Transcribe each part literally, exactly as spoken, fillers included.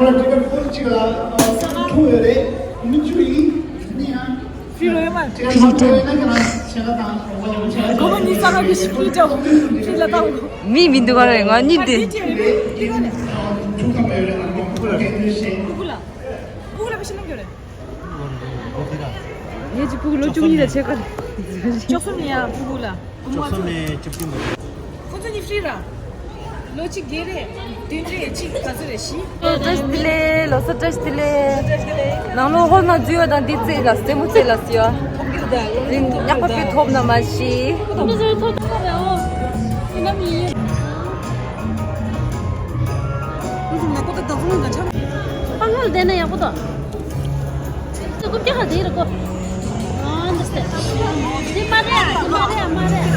ཁོ་ལ་ཊི་ཀེ་ཊི་ཕོར་གཅིག་ལ་ཐུག་ཡོད་རེད། མི་བཅུ་ཡིན། ཡིན་ཡང་། ཕི་ལོ་ཡོད་མ། ཁྲི་ལོ་ཡོད་ན་ཁྱེད་རང་ཞལ་ལག་དང་། གོ་བ་ཉིད་ས་ལ་མི་ཞིག་ཕི་ལོ། ཕི་ལ་དང་། མི་མི་འདུག་ག་རེད། ང་གཉིས་དེ། ཕུ་གུ་ལ། ཕུ་གུ་ལ་ཕི་ཤི་ལང་གི་རེད། ངེད་ཀྱི་ཕྲུ་གུ་ལོ་བཅུ་གཉིས་ལ་ཆེ་ག་རེད། བཅུ་གསུམ་ནས་ཡང་ཕྲུ་གུ་ལ་སྐུ་ངོ་ཚོ། ཁོ་ཚོ་གཉིས་ཕྲི་ར། ལོ་གཅིག་བརྒྱད་རེད། བདུན་རེད། གཅིག་ག་ཚོད་རེད། བཞི། བཀྲ་ཤིས་བདེ་ལེགས། ལོ་གསར་བཀྲ་ཤིས་བདེ་ལེགས། ནང་ལོ་ཧོལ་ན་འཛུལ་བ་དང་འདི་རྩེ་ལ་རྩེད་མོ་རྩེ་ལ་སི་ཡ། རིང་ཉག་པ་པི་ཐོབ་ན་མ་ཤི། ཨ་ལ་དེ་ན་ཡག་པོ་འདུག་ཀུ་ཀྱ་ཧ་དེ་རེད་ཀོ། ཨ་འདི་སྟེ། དེ་མ་རེད། དེ་མ་རེད། མ་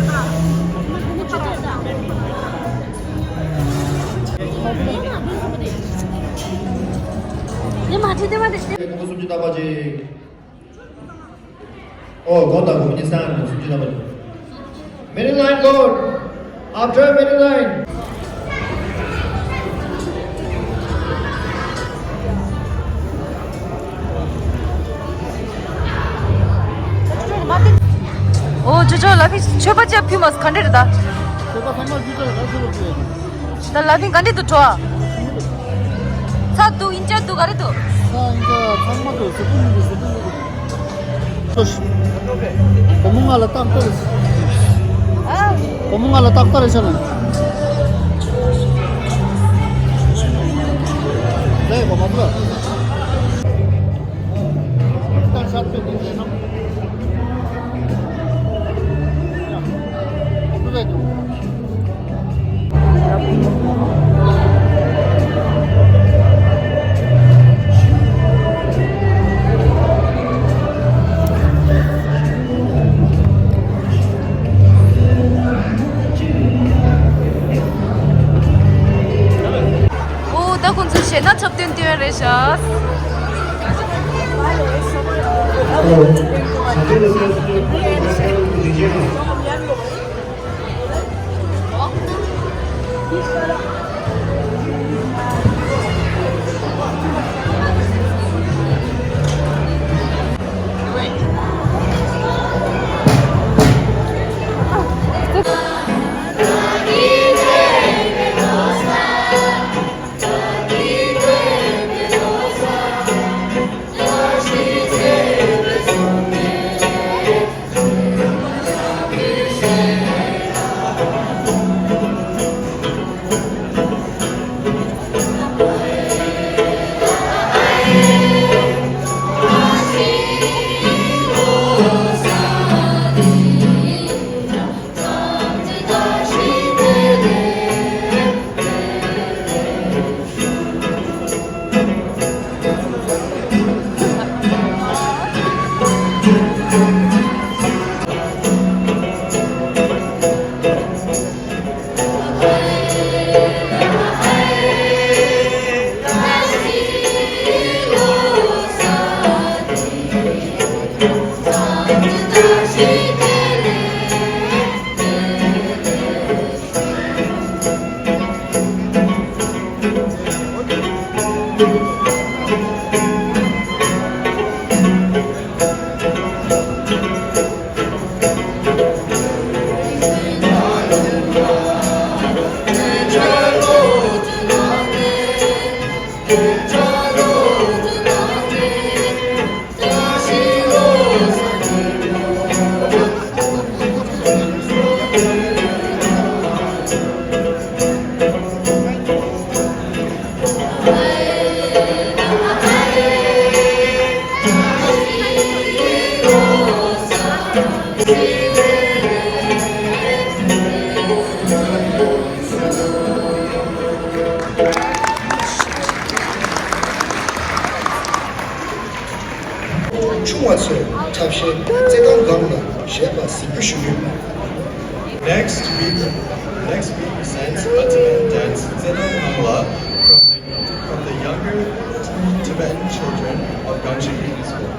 རེད། དེ་མ་རེད། དེ་མ་རེད། ཨོ་དགོངས་དག་དགོངས་ཀྱི་སང་སུམ་ཅུ་རྣམ་པ། Middle line, go. After middle line. ཨོ་ཅོ་ཅོ་ལ་ཕི་མཆོད་པ་ཅིག་ཕུལ་མ་ག་འདྲ་རེད་ད། མཆོད་པ་ཚང་མ་ཕུལ་ཚར་རེད། ད་ལ་ཕི་ག་འདྲ་འདུག་བྲོ་བ། ཚ་འདུག་ཨིན་ཅག་འདུག་ག་རེ་འདུག་ཚ་ཨིན་ཅག་ཚང་མ་འདུག་ཟི་ཀུན་འདུག་ཟི་ཀུན་འདུག་བུ་མོ་ང་ལ་ཏག་ཏག་རེད། བུ་མོ་ང་ལ་ཏག་ཏག་རེད་ཤག་ལས་གོ་མ་ཐུབ། ཏག་ཤར་པའི་ནི་ལས་ནམ། ཐུབ་རེད་འདུག་ཨོ་ད་ཁོང་ཚོ་གཞས་སྣ་འཁྲབ་སྟོན་སྟོན་རེད་ཤག་ཆུང་བ་ཚོས་འཁྲབ་གཞས་རྩེད་ཐང་སྒང་ལ་གཞས་པ་གཟིགས་རྒྱུ་ཞུ་གི་ཡོད། Next we, next we present Atiman dance རྩེད་ཐང་སྒང་ལ། From the, from the younger Tibetan children of Gangshik Middle School.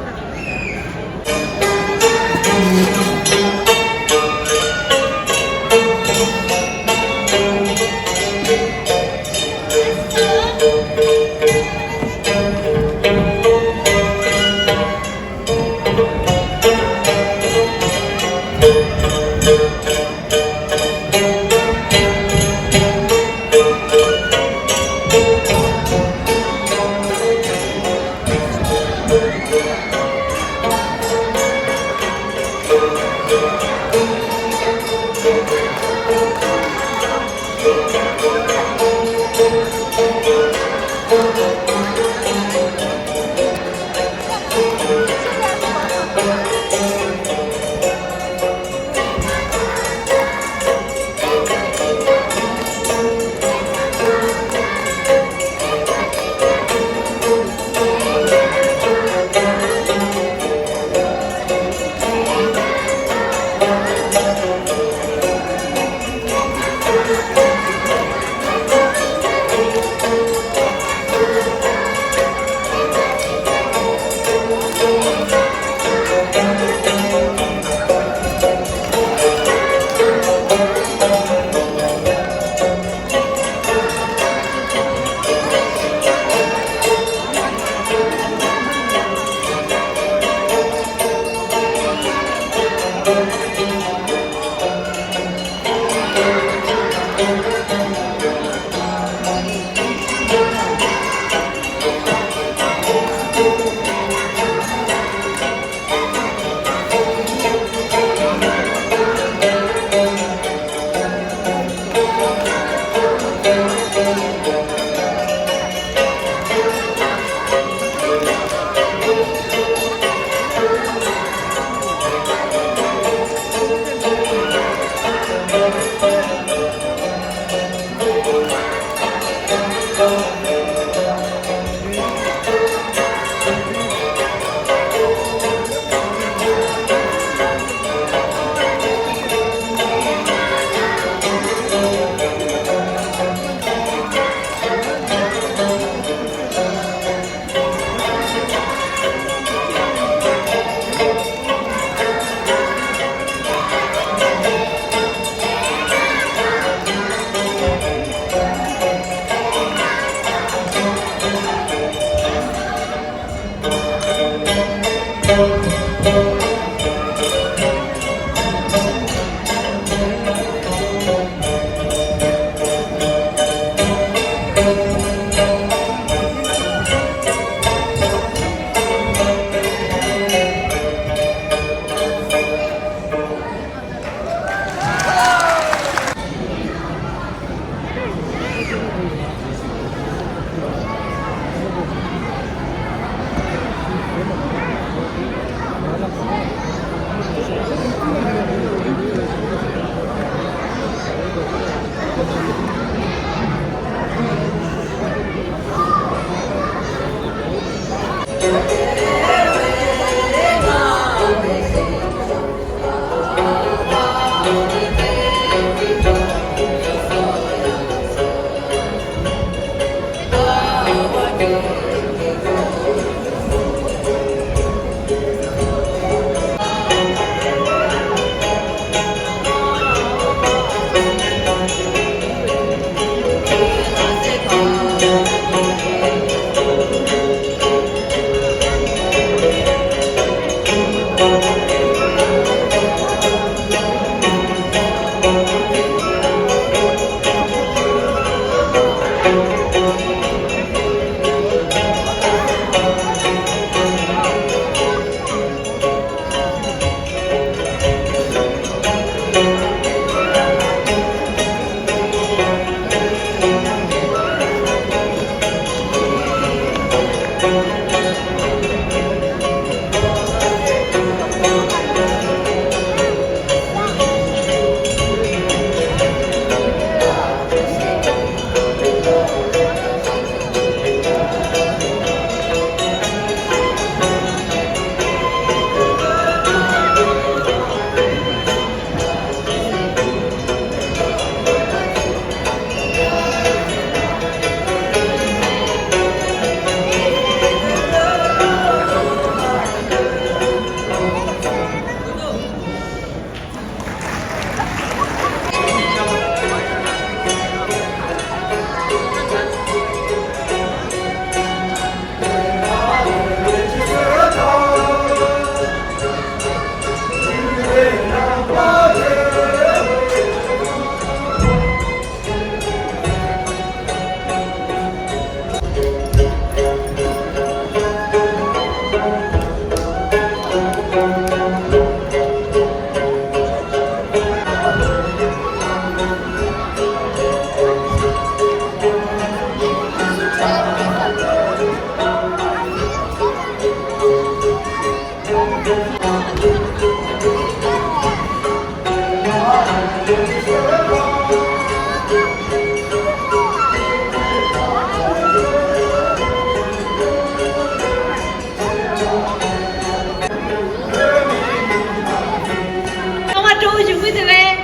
ཚང་མ་སྤྲོ་བོ་བྱུང་གི་འདུག་པས།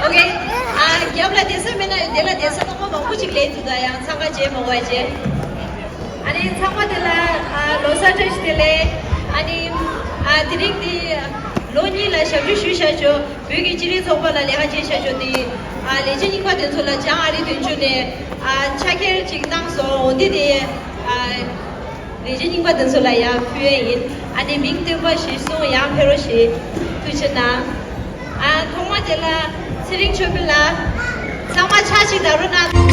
ཨོ་ཀེ། ཨ། རྒྱབ་ལ་བསྡད་ས་མེད་ན་འདི་ལ་བསྡད་ས་སྟོང་པ་མང་པོ་ཅིག་སླེབས་འདུག་ད་ཡང་འཚང་ཁ་རྒྱག་མ་དགོས་པ་བྱས། ཨ་ནི་ཚང་མ་དེ་ལ་ཨ་ལོ་གསར་བཀྲ་ཤིས་བདེ་ལེགས། ཨ་ནི་ཨ་དེ་རིང་འདི་ལོ་གཉིས་ལ་ཞབས་ཞུ་ཞུས་བཞག་ཆོག་བོད་ཀྱི་སྤྱི་མཐུན་ཚོགས་པ་ལ་ལས་ཀ་བྱས་བཞག་ཆོག་དེ་ཨ་ལས་བྱེད་རྙིང་པ་དེ་ཚོ་ལ་བྱང་ཨ་རི་དོན་གཅོད་ནས་ཨ་ཕྱག་འཁྱེར་ཅིག་གནང་སོང་། འོ་འདི་དེ་ཨ་ལས་བྱེད་རྙིང་པ་དེ་ཚོ་ལ་ཡང་ཕུལ་ཡས་ཡིན། ཨ་ནི་མིང་བསྟོད་པ་ཞིག་གསུང་ཡང་ཕེབས་རོགས་ཞེས་ཐུགས་ཆེ་གནང་། ཨ་ཐོག་མ་དེ་ལ་ཚེ་རིང་ཆོས་འཕེལ་ལགས་ཚང་མ་ཕྱག་ཅིག་བརྡབ་རོགས་གནང་།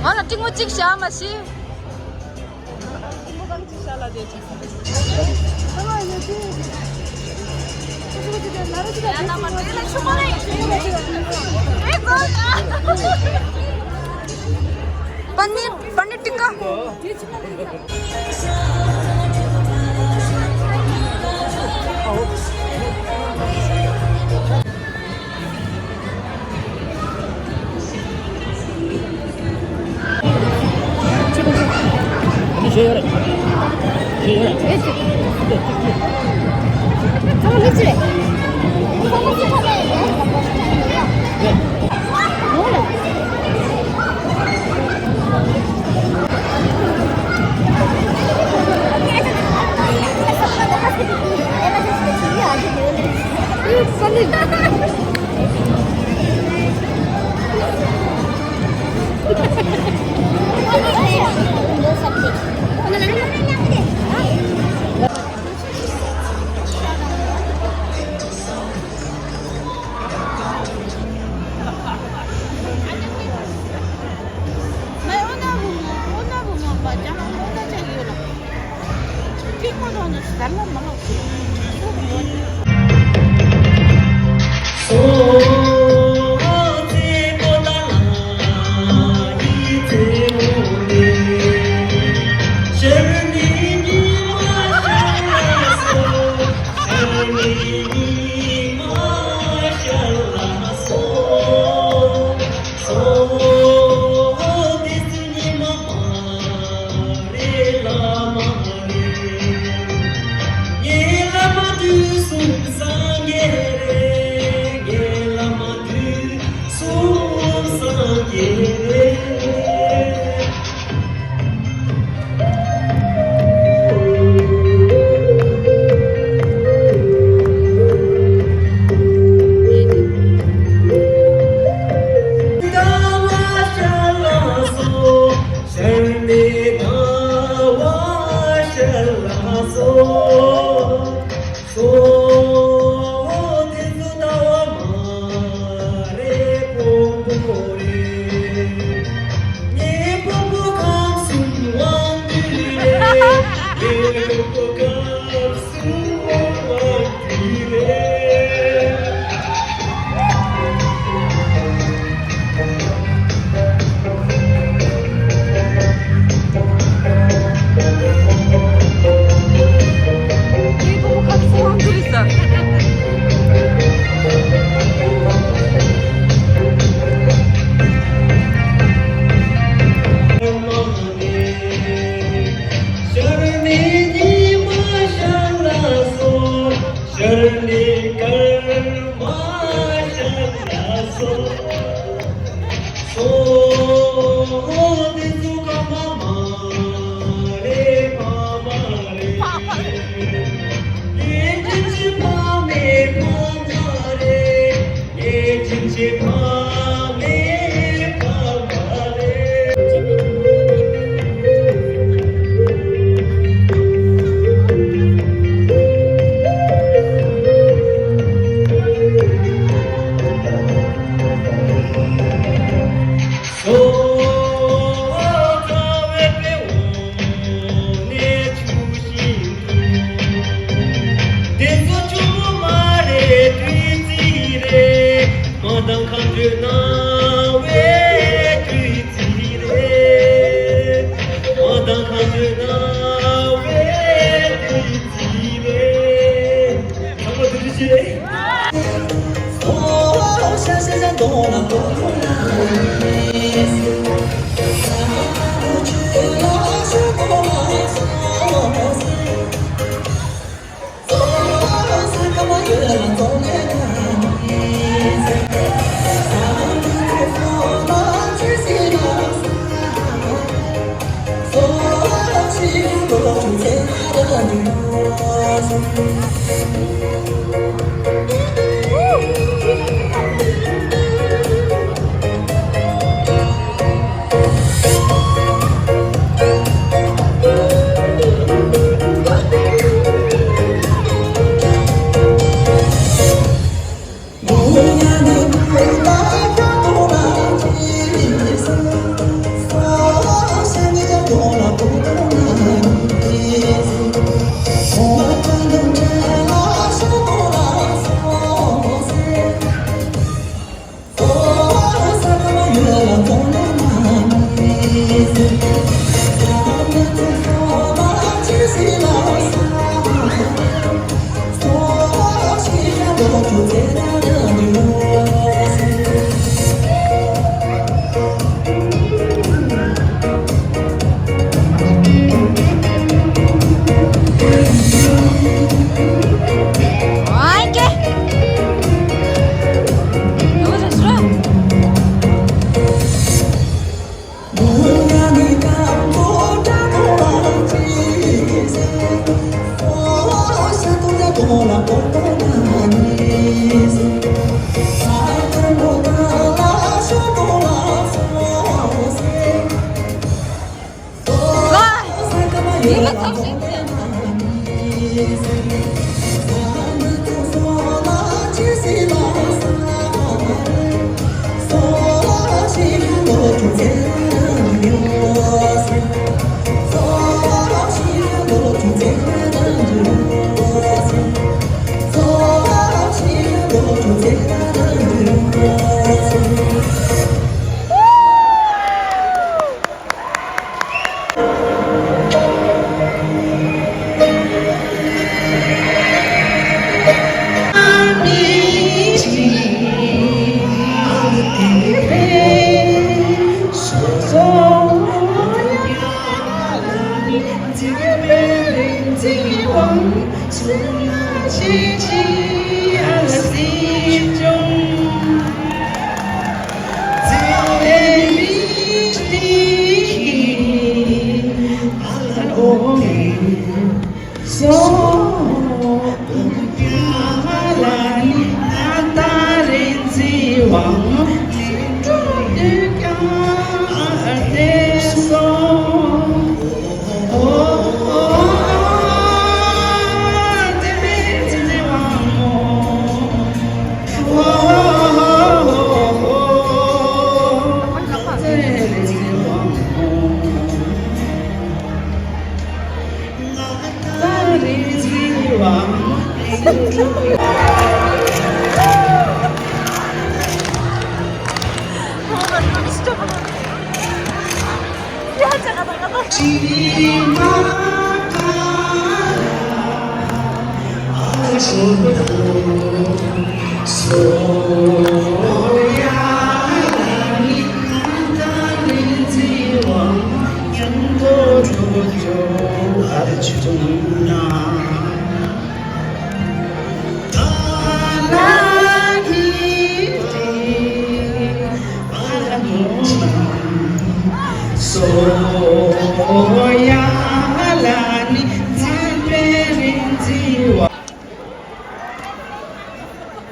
ང་ལ་ཏིང་མོ་གཅིག་བཞག་མ་ཤི། ཏིང་མོ་གང་གཅིག་བཞག་ལ་དེ་གཅིག་ཟེར། ཨ་མ་ཡོད་དེ། ཏིང་མོ་ पनीर, पनीर tikka.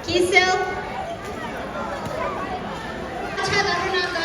Giselle. ཆ་ལ་རུ་ནང་